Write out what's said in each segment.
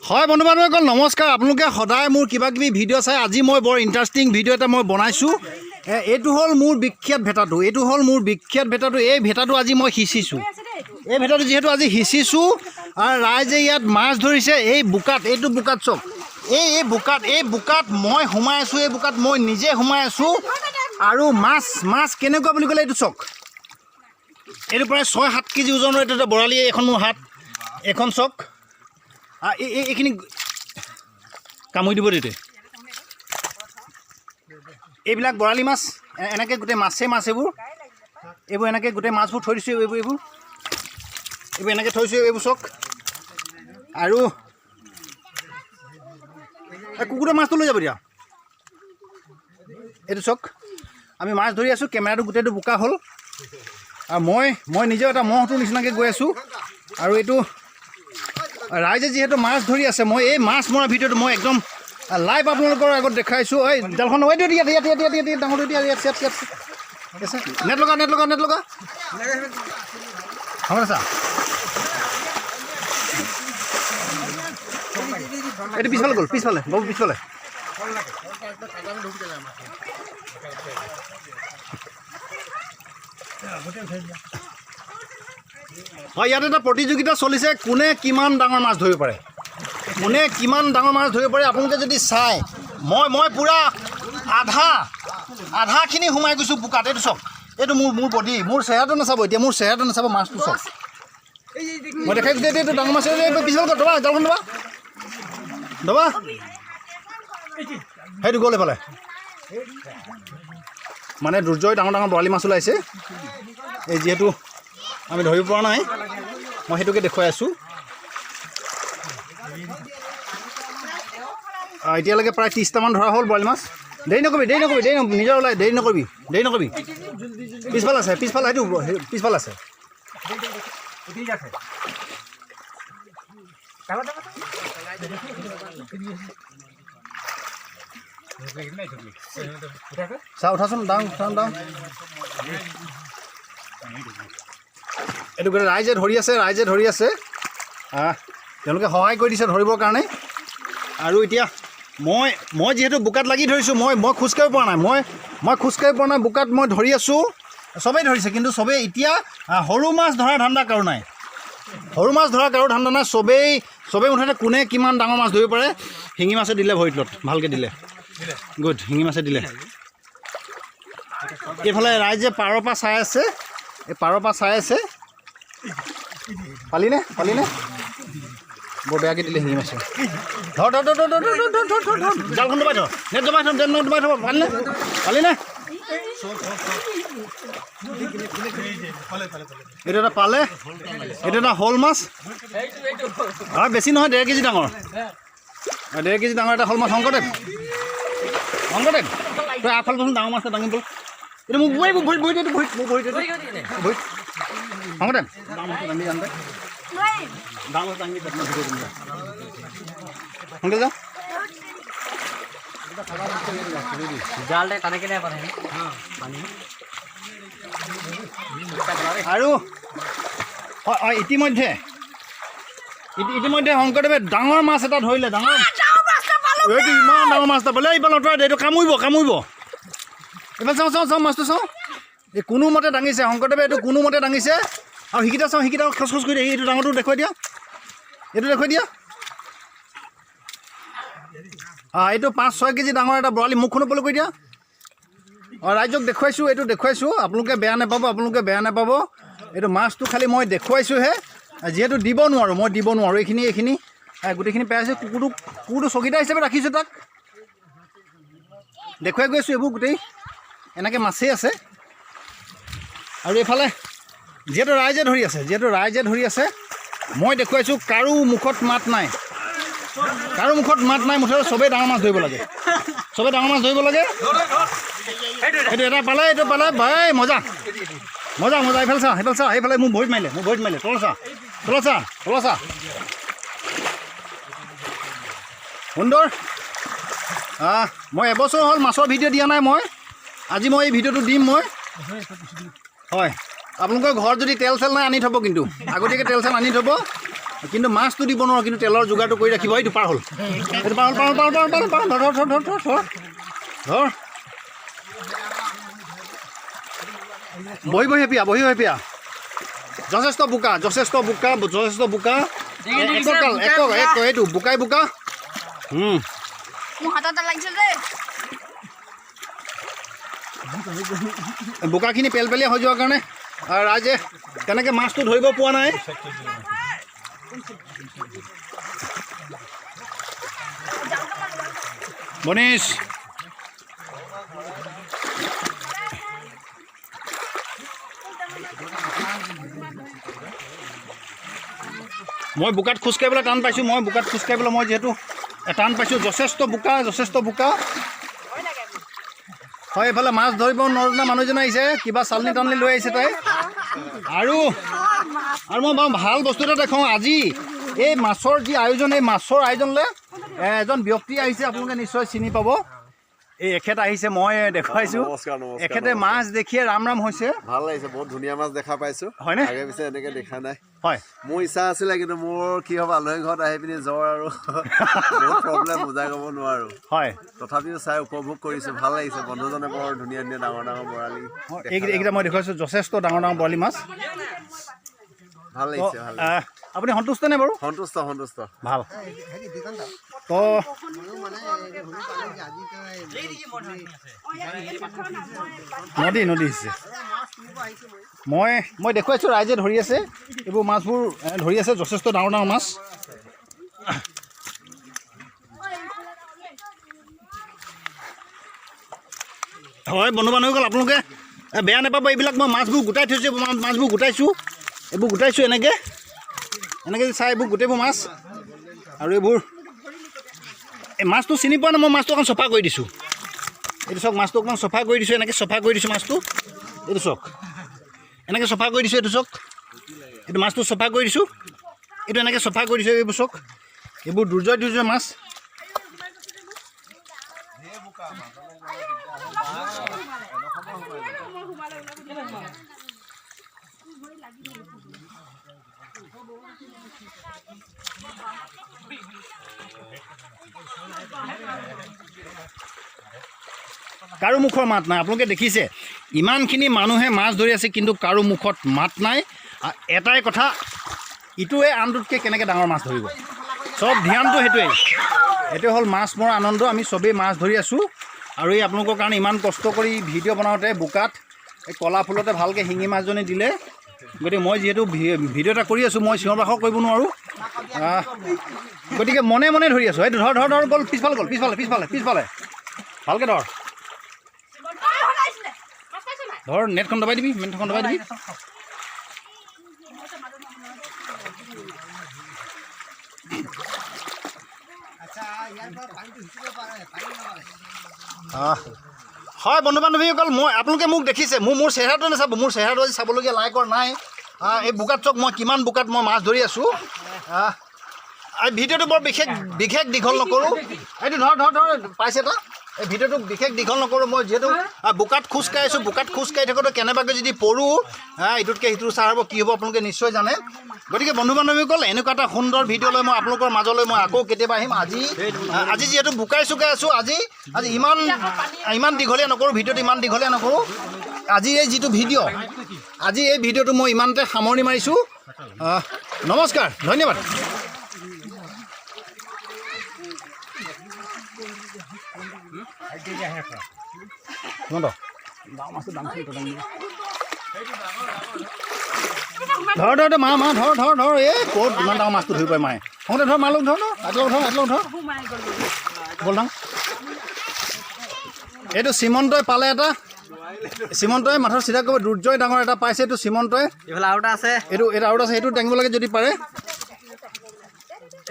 হয় বন্ধু বান্ধৱীসকল, নমস্কাৰ। আপোনালোকে সদায় মোৰ কিবা কিবি ভিডিঅ' চাই। আজি মই বৰ ইণ্টাৰেষ্টিং ভিডিঅ' এটা মই বনাইছোঁ। এইটো হ'ল মোৰ বিখ্যাত ভেটাটো। এইটো হ'ল মোৰ বিখ্যাত ভেটাটো। এই ভেটাটো আজি মই সিঁচিছোঁ। এই ভেটাটো যিহেতু আজি সিঁচিছোঁ আৰু ৰাইজে ইয়াত মাছ ধৰিছে। এই বোকাত, এইটো বোকাত চাওক, এই বোকাত মই সোমাই আছোঁ। এই বোকাত মই নিজে সোমাই আছোঁ। আৰু মাছ মাছ কেনেকুৱা বুলি ক'লে, এইটো চাওক, এইটো প্ৰায় 6-7 কেজি ওজনৰ এইটো এটা বৰালি। এইখন মোৰ হাত, এইখন চাওক। এইখিনি কামুৰি দিব দেই। এইবিলাক বৰালি মাছ। এনেকৈ গোটেই মাছেই মাছ এইবোৰ। এইবোৰ এনেকৈ গোটেই মাছবোৰ থৈ দিছোঁ। এইবোৰ এনেকৈ থৈছোঁ। এইবোৰ চাওক। আৰু এই কুকুৰে মাছটো লৈ যাব দিয়া। এইটো চাওক, আমি মাছ ধৰি আছোঁ। কেমেৰাটো গোটেইটো বোকা হ'ল আৰু মই নিজেও এটা মহটোৰ নিচিনাকৈ গৈ আছোঁ। আৰু এইটো ৰাইজে যিহেতু মাছ ধৰি আছে, মই এই মাছ মৰা ভিডিঅ'টো মই একদম লাইভ আপোনালোকৰ আগত দেখাইছোঁ। এই জালখন, এইটো ইয়াত ইয়াত ইয়াত ইয়াত ইয়াত ডাঙৰটো ইয়াত ইয়াত ইয়াত ইয়াত আছে। নেট লগা, নেট লগা, নেট লগা। হ'ব চা। এইটো পিছফালে গ'ল, পিছফালে বাবু, পিছফালে। হয়, ইয়াত এটা প্ৰতিযোগিতা চলিছে, কোনে কিমান ডাঙৰ মাছ ধৰিব পাৰে, কোনে কিমান ডাঙৰ মাছ ধৰিব পাৰে। আপোনালোকে যদি চায়, মই পূৰা আধাখিনি সোমাই গৈছোঁ বোকাত। এইটো চাওক, এইটো মোৰ বডি, মোৰ চেহেৰাটো নাচাব এতিয়া, মোৰ চেহেৰাটো নাচাব, মাছটো চাওক। মই দেখাই দিছোঁ। এইটো ডাঙৰ মাছ। এই পিছফালে গ'ল। দবা জালখন, দবা দবা। সেইটো গ'ল এইফালে। মানে দুৰ্জয় ডাঙৰ ডাঙৰ বৰালি মাছ ওলাইছে। এই যিহেতু আমি ধৰিব পৰা নাই, মই সেইটোকে দেখুৱাই আছোঁ। এতিয়ালৈকে প্ৰায় 30টামান ধৰা হ'ল বৰালি মাছ। দেৰি নকৰিবি, দেৰি নকৰিবি, দেৰি নিজৰ ওলাই, দেৰি নকৰিবি, দেৰি নকৰিবি। পিছফালে আছে, পিছফালে, সেইটো পিছফালে আছে। চা, উঠাচোন, ডাং উঠাচোন, ডাং। এইটো গোটেই ৰাইজে ধৰি আছে, ৰাইজে ধৰি আছে। তেওঁলোকে সহায় কৰি দিছে ধৰিবৰ কাৰণে। আৰু এতিয়া মই যিহেতু বোকাত লাগি ধৰিছোঁ, মই খোজকাঢ়িব পৰা নাই। মই খোজকাঢ়িব পৰা নাই, বোকাত মই ধৰি আছোঁ। চবেই ধৰিছে, কিন্তু চবেই এতিয়া সৰু মাছ ধৰাৰ ধান্দা কাৰো নাই। সৰু মাছ ধৰা কাৰো ধান্দা নাই। চবেই মুঠতে কোনে কিমান ডাঙৰ মাছ ধৰিব পাৰে। শিঙি মাছে দিলে ভৰিত, ভালকৈ দিলে। গুড, শিঙি মাছে দিলে। এইফালে ৰাইজে পাৰৰ পৰা চাই আছে, এই পাৰৰ পৰা চাই আছে। পালিনে, পালিনে? বৰ বেয়াকৈ দিলে শিঙি মাছে। ধৰ ধৰ ধৰ ধৰ ধৰ ধৰ ধৰ ধৰ ধৰ ধৰ, জালখন দবাই থ, নেট দবাই থ, নেট দবাই থ। পালিনে, পালিনে? এইটো এটা পালে, এইটো এটা শ'ল মাছ। হয়, বেছি নহয়, 1.5 কেজি ডাঙৰ, 1.5 কেজি ডাঙৰ এটা শ'ল মাছ। শংকৰদেৱ, শংকৰদেৱ, তই আগফালে বচোন, ডাঙৰ মাছ এটা দাঙিম ব'ল। এইটো মোক ভৰি ভৰিত ভৰিত, এইটো ভৰিত, মোৰ ভৰিত, এইটো ভৰিত। শংকৰদেৱ, ডাঙৰ মাছটো দাঙি আন দে। ডাঙৰ মাছ দাঙি পেট ভিডিঅ' কৰিম। সোনকালে যা। আৰু হয়, ইতিমধ্যে শংকৰদেৱে ডাঙৰ মাছ এটা ধৰিলে। ডাঙৰ, এইটো ইমান ডাঙৰ মাছ এটা পালে। এইফালে আঁতৰাই দে, এইটো কামুৰিব, কামুৰিব। এইফালে চাওঁ, চাওঁ, চাওঁ, মাছটো চাওঁ। এই কোনোমতে দাঙিছে শংকৰদেৱে, এইটো কোনোমতে দাঙিছে। আৰু সিকেইটা চাওঁ, সিকেইটা খচ খচ কৰি দিয়ে। এইটো ডাঙৰটো দেখুৱাই দিয়া, এইটো দেখুৱাই দিয়া। এইটো 5-6 কেজি ডাঙৰ এটা বৰালি। মুখখন ওপৰলৈ কৰি দিয়া। অঁ, ৰাইজক দেখুৱাইছোঁ, এইটো দেখুৱাইছোঁ। আপোনালোকে বেয়া নাপাব, আপোনালোকে বেয়া নাপাব। এইটো মাছটো খালি মই দেখুৱাইছোঁহে, যিহেতু দিব নোৱাৰোঁ, মই দিব নোৱাৰোঁ। এইখিনি গোটেইখিনি পাই আছোঁ। কুকুৰটো চকীদাৰ হিচাপে ৰাখিছোঁ, তাক দেখুৱাই গৈ আছোঁ। এইবোৰ গোটেই এনেকৈ মাছেই আছে। আৰু এইফালে যিহেতু ৰাইজে ধৰি আছে, যিহেতু ৰাইজে ধৰি আছে, মই দেখুৱাইছোঁ। কাৰো মুখত মাত নাই, কাৰো মুখত মাত নাই। মুঠতে চবেই ডাঙৰ মাছ ধৰিব লাগে, চবেই ডাঙৰ মাছ ধৰিব লাগে। এইটো এটা পালে, এইটো পালে। ভাই, মজা মজা মজা। এইফালে চা, সেইফালে চা, সেইফালে। মোৰ ভৰিত মাৰিলে, মোৰ ভৰিত মাৰিলে। তলত চা, তলত চা, তলত চা। সুন্দৰ। মই এবছৰ হ'ল মাছৰ ভিডিঅ' দিয়া নাই। মই আজি মই এই ভিডিঅ'টো দিম মই। হয়। আপোনালোকৰ ঘৰত যদি তেল চেল নাই আনি থ'ব, কিন্তু আগতীয়াকৈ তেল চেল আনি থ'ব। কিন্তু মাছটো দিব নোৱাৰোঁ, কিন্তু তেলৰ যোগাৰটো কৰি ৰাখিব। এইটো পাৰ হ'ল, এইটো পাৰ হ'ল, পাৰ হ'ল, পাৰ হ'ল, পাৰ হ'ল, পাৰ হ'ল। ধৰ ধৰ ধৰ ধৰ ধৰ ধৰ, বহি বহি পিয়া, বহি বহি পিয়া। যথেষ্ট বোকা, যথেষ্ট বোকা, যথেষ্ট বোকা। এককাল এক এক, এইটো বোকাই বোকা। মোৰ হাতত লাগিছিল দেই। বোকাখিনি পেলপেলীয়া হৈ যোৱাৰ কাৰণে ৰাইজে তেনেকৈ মাছটো ধৰিব পোৱা নাই। বনীশ, মই বোকাত খোজকাঢ়িবলৈ টান পাইছোঁ। মই বোকাত খোজকাঢ়িবলৈ মই যিহেতু টান পাইছোঁ, যথেষ্ট বোকা, যথেষ্ট বোকা হয়। এইফালে মাছ ধৰিব নজনা মানুহজন আহিছে, কিবা চালনী তালনি লৈ আহিছে তাই। আৰু আৰু মই বাৰু ভাল বস্তু এটা দেখুৱাওঁ। আজি এই মাছৰ যি আয়োজন, এই মাছৰ আয়োজনলৈ এজন ব্যক্তি আহিছে, আপোনালোকে নিশ্চয় চিনি পাব। এই এখেত আহিছে, মই দেখুৱাইছোঁ। নমস্কাৰ, নমস্কাৰ, এখেতে নমস্কাৰ। মাছ দেখিয়ে ৰাম ৰাম হৈছে। ভাল লাগিছে, বহুত ধুনীয়া মাছ দেখা পাইছো। হয়নে? আগে পিছে এনেকে দেখা নাই। হয়। মোৰ ইচ্ছা আছিলে, কিন্তু মোৰ কি হ'ব, আলহী ঘৰত আহি পিনি জ্বৰ আৰু বহুত প্ৰব্লেম, বুজাই ক'ব নোৱাৰো। হয়। তথাপিও চাই উপভোগ কৰিছো, ভাল লাগিছে। বন্ধুজনে বৰ ধুনীয়া ধুনীয়া ডাঙৰ ডাঙৰ বৰালি দেখালে। এইকেইটা মই দেখুৱাইছোঁ, যথেষ্ট ডাঙৰ ডাঙৰ বৰালি মাছ। ভাল লাগিছে, ভাল লাগিছে। আপুনি সন্তুষ্ট নে বাৰু? সন্তুষ্ট, সন্তুষ্ট। ভাল। তো নদী নদী সিঁচিছে। মই দেখুৱাইছোঁ, ৰাইজে ধৰি আছে এইবোৰ মাছবোৰ, ধৰি আছে যথেষ্ট ডাঙৰ ডাঙৰ মাছ। হয় বন্ধু বান্ধৱীসকল, আপোনালোকে বেয়া নাপাব, এইবিলাক মই মাছবোৰ গোটাই থৈছোঁ, মাছবোৰ গোটাইছোঁ, এইবোৰ গোটাইছোঁ এনেকৈ এনেকৈ চাই এইবোৰ গোটেইবোৰ মাছ। আৰু এইবোৰ এই মাছটো চিনি পোৱা নাই, মই মাছটো অকণ চফা কৰি দিছোঁ। এইটো চাওক, মাছটো অকণমান চফা কৰি দিছোঁ, এনেকৈ চফা কৰি দিছোঁ মাছটো। এইটো চাওক, এনেকৈ চফা কৰি দিছোঁ। এইটো চাওক, এইটো মাছটো চফা কৰি দিছোঁ, এইটো এনেকৈ চফা কৰি দিছোঁ। এইবোৰ চাওক, এইবোৰ দুৰ্জয় দুৰ্জয় মাছ। কাৰো মুখৰ মাত নাই। আপোনালোকে দেখিছে ইমানখিনি মানুহে মাছ ধৰি আছে, কিন্তু কাৰো মুখত মাত নাই। এটাই কথা, ইটোৱে আনটোতকৈ কেনেকৈ ডাঙৰ মাছ ধৰিব, চব ধ্যানটো সেইটোৱেই। এইটোৱে হ'ল মাছ মৰা আনন্দ। আমি চবেই মাছ ধৰি আছোঁ। আৰু এই আপোনালোকৰ কাৰণে ইমান কষ্ট কৰি ভিডিঅ' বনাওঁতে বোকাত এই কলা ফুলতে ভালকৈ শিঙি মাছজনী দিলে। গতিকে মই যিহেতু ভিডিঅ' এটা কৰি আছোঁ, মই চিঞৰ বাখৰ কৰিব নোৱাৰোঁ, গতিকে মনে মনে ধৰি আছোঁ। এইটো ধৰ ধৰ ধৰ, গ'ল পিছফালে, গ'ল পিছফালে, পিছফালে, পিছফালে, ভালকৈ ধৰ ধৰ, নেটখন দবাই দিবি, নেটখন দবাই দিবি। হয় বন্ধু বান্ধৱীসকল, মই আপোনালোকে মোক দেখিছে, মোৰ চেহেৰাটো নাচাব, মোৰ চেহেৰাটো আজি চাবলগীয়া লাইকৰ নাই। এই বোকাত চাওক, মই কিমান বোকাত মই মাছ ধৰি আছোঁ। এই ভিডিঅ'টো বৰ বিশেষ দীঘল নকৰোঁ। এইটো ধৰ ধৰ ধৰ, পাইছে এটা। এই ভিডিঅ'টো বিশেষ দীঘল নকৰোঁ, মই যিহেতু বোকাত খোজকাঢ়ি আছোঁ। বোকাত খোজকাঢ়ি থাকোঁতে কেনেবাকৈ যদি পৰোঁ, ইটোতকৈ সিটো চাৰ হ'ব, কি হ'ব আপোনালোকে নিশ্চয় জানে। গতিকে বন্ধু বান্ধৱীসকল, এনেকুৱা এটা সুন্দৰ ভিডিঅ' লৈ মই আপোনালোকৰ মাজলৈ মই আকৌ কেতিয়াবা আহিম। আজি যিহেতু বোকাই চোকাই আছোঁ, আজি ইমান দীঘলীয়া নকৰোঁ, ভিডিঅ'টো ইমান দীঘলীয়া নকৰোঁ। আজি এই যিটো ভিডিঅ', আজি এই ভিডিঅ'টো মই ইমানতে সামৰণি মাৰিছোঁ। নমস্কাৰ, ধন্যবাদ। ধৰ ধৰ ধৰ, মা মা ধৰ ধৰ ধৰ, এই ক'ত ইমান ডাঙৰ মাছটো ধৰিব পাৰে মায়ে। হওঁতে ধৰ, মালক ধৰ, ধৰ আঁতৰক ধৰ, আঁতৰক ধৰ, গ'ল ডাঙ। এইটো শ্ৰীমন্তই পালে এটা, শ্ৰীমন্তই মাথা চিধা কৰিব, দুৰ্জয় ডাঙৰ এটা পাইছে। এইটো শ্ৰীমন্তই। এইফালে আৰু এটা আছে। এইটো আৰু এটা আছে, সেইটো দাঙিব লাগে যদি পাৰে।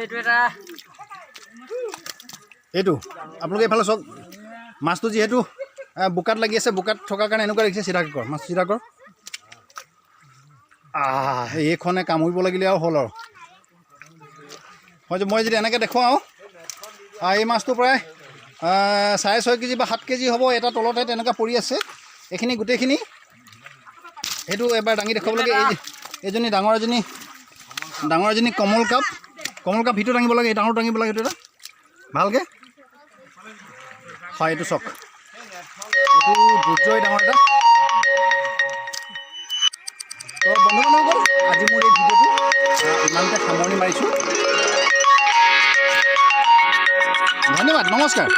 এইটো এটা। এইটো আপোনালোকে এইফালে চাওক, মাছটো যিহেতু বোকাত লাগি আছে, বোকাত থকাৰ কাৰণে এনেকুৱা দেখিছে। চিধা কৰ মাছ, চিধা কৰ। এইখনে কামুৰিব লাগিলে আৰু হ'ল আৰু। হয়, মই যদি এনেকৈ দেখুৱাওঁ, এই মাছটো প্ৰায় 6.5 কেজি বা 7 কেজি হ'ব। এটা তলতে তেনেকুৱা পৰি আছে। এইখিনি গোটেইখিনি সেইটো এবাৰ দাঙি দেখুৱাব লাগে। এই এইজনী ডাঙৰ এজনী, ডাঙৰ এজনী কমল কাপ, কমল কাপ সিটো দাঙিব লাগে, এই ডাঙৰ দাঙিব লাগে সেইটো এটা ভালকৈ। হয়, এইটো চাওক, এইটো দুৰ্জয় ডাঙৰ এটা। তো বন্ধু বান্ধৱীসকল, আজি মোৰ এই ভিডিঅ'টো ইমানতে সামৰণি মাৰিছোঁ। ধন্যবাদ, নমস্কাৰ।